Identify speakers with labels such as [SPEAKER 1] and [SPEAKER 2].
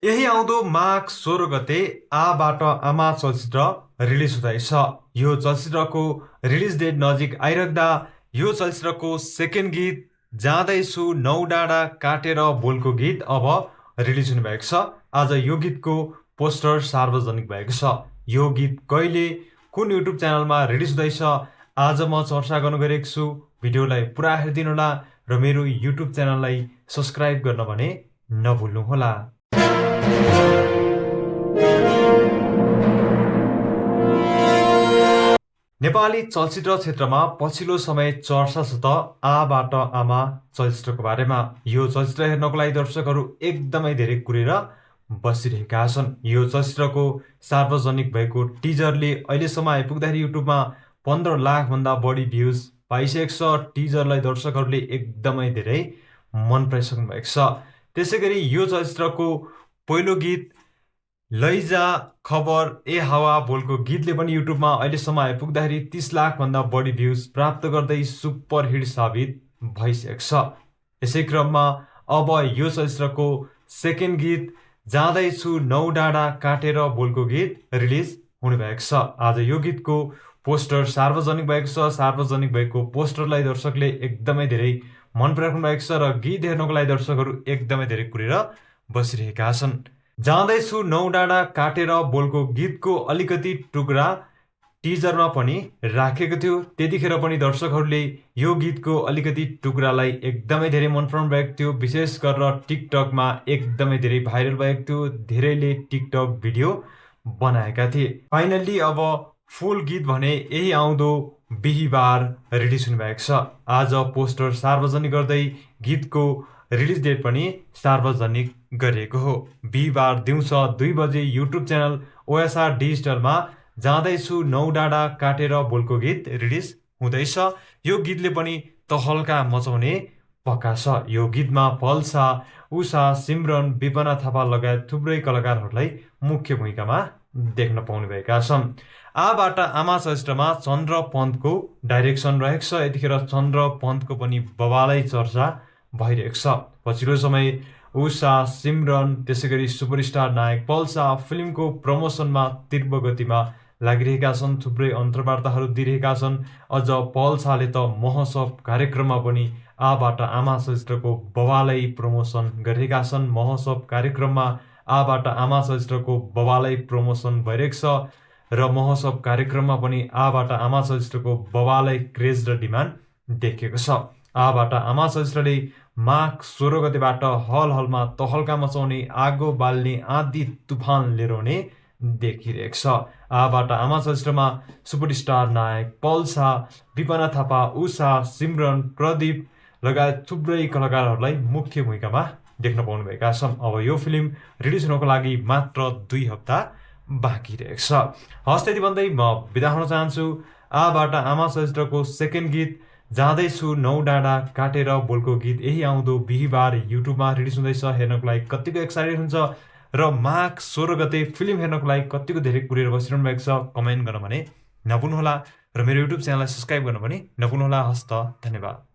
[SPEAKER 1] यही आउँदो माघ 16 गते आबाट आमा चलचित्र रिलिज हुँदैछ। यो चलचित्रको रिलिज डेट नजिक आइराख्दा यो चलचित्रको सेकेन्ड गीत जाँदैछु नौ डाँडा काटेर बोलको गीत अब रिलिज हुने भएको छ। आज यो गीतको पोस्टर सार्वजनिक भएको छ। यो गीत कहिले कुन युट्युब च्यानलमा रिलिज हुँदैछ आज म चर्चा गर्न गइरहेको छु। भिडियोलाई पुरा हेरिदिनु होला र मेरो युट्युब च्यानललाई सब्स्क्राइब गर्न भने नभुल्नुहोला। नेपाली चलचित्र क्षेत्रमा पछिल्लो समय चर्चा छ त आबाट आमा चलचित्रको बारेमा। यो चलचित्र हेर्नको लागि दर्शकहरू एकदमै धेरै कुरेर बसिरहेका छन्। यो चलचित्रको सार्वजनिक भएको टिजरले अहिलेसम्म आइपुग्दाखेरि युट्युबमा 15 लाखभन्दा बढी भ्युज पाइसकेको छ। टिजरलाई दर्शकहरूले एकदमै धेरै मन पराइसक्नु भएको छ। त्यसै गरी यो चलचित्रको पहिलो गीत लैजा खबर ए हावा बोलको गीतले पनि युट्युबमा अहिलेसम्म आइपुग्दाखेरि 30 लाखभन्दा बढी भ्युज प्राप्त गर्दै सुपर हिट साबित भइसकेको छ। यसै क्रममा अब यो चलचित्रको सेकेन्ड गीत जाँदैछु नौ डाँडा काटेर बोलको गीत रिलिज हुने भएको छ। आज यो गीतको पोस्टर सार्वजनिक भएको छ। सार्वजनिक भएको पोस्टरलाई दर्शकले एकदमै धेरै मन पराउनु भएको छ र गीत हेर्नको लागि दर्शकहरू एकदमै धेरै कुरेर बसिरहेका छन्। जाँदैछु नौ डाँडा काटेर बोलको गीतको अलिकति टुक्रा टिजरमा पनि राखेको थियो। त्यतिखेर पनि दर्शकहरूले यो गीतको अलिकति टुक्रालाई एकदमै धेरै मन पराउनु भएको थियो। विशेष गरेर टिकटकमा एकदमै धेरै भाइरल भएको थियो। धेरैले टिकटक भिडियो बनाएका थिए। फाइनल्ली अब फुल गीत भने यही आउँदो बिहिबार रिलिज हुने भएको छ। आज पोस्टर सार्वजनिक गर्दै गीतको रिलिज डेट पनि सार्वजनिक गरिएको हो। बिहिबार दिउँसो 2 बजे युट्युब च्यानल ओएसआर डिजिटलमा जाँदैछु नौ डाँडा काटेर बोलको गीत रिलिज हुँदैछ। यो गीतले पनि तहल्का मचाउने पक्का छ। यो गीतमा पल्सा, उषा, सिमरन, विपना थापा लगायत थुप्रै कलाकारहरूलाई मुख्य भूमिकामा देख्न पाउने भएका छन्। आबाट आमा चलचित्रमा चन्द्र पन्तको डाइरेक्सन रहेको छ। यतिखेर चन्द्र पन्तको पनि बवालै चर्चा भइरहेको छ। पछिल्लो समय उषा, सिमरन, त्यसै गरी सुपरस्टार नायक पल्सा फिल्मको प्रमोसनमा तीव्र गतिमा लागिरहेका छन्। थुप्रै अन्तर्वार्ताहरू दिइरहेका छन्। अझ पल्साले त महोत्सव कार्यक्रममा पनि आबाट आमा चलचित्रको बवालै प्रमोसन गरिरहेका छन्। महोत्सव कार्यक्रममा आबाट आमा चलचित्रको बवालै प्रमोसन भइरहेको छ र महोत्सव कार्यक्रममा पनि आबाट आमा चलचित्रको बवालै क्रेज र डिमान्ड देखिएको छ। आबाट आमा चलचित्रले माघ 16 गतेबाट हल हलमा तहल्का मचाउने, आगो बाल्ने, आँधी तुफान लिएर आउने देखिरहेको छ। आबाट आमा चलचित्रमा सुपरस्टार नायक पल्सा, विपना थापा, उषा, सिमरन, प्रदीप लगायत थुप्रै कलाकारहरूलाई मुख्य भूमिकामा देख्न पाउनुभएका छन्। अब यो फिल्म रिलिज हुनको लागि मात्र 2 हप्ता बाँकी रहेको छ। हस्, त्यति भन्दै म बिदा हुन चाहन्छु। आबाट आमा चलचित्रको सेकेन्ड गीत जाँदैछु नौ डाँडा काटेर बोलको गीत यही आउँदो बिहिबार युट्युबमा रिलिज हुँदैछ। हेर्नको लागि कतिको एक्साइटेड हुन्छ र माघ 16 गते फिल्म हेर्नको लागि कतिको धेरै कुरेर बसिरहनु भएको छ कमेन्ट गर्न भने नभुल्नुहोला र मेरो युट्युब च्यानललाई सब्स्क्राइब गर्न पनि नभुल्नुहोला। हस्त, धन्यवाद।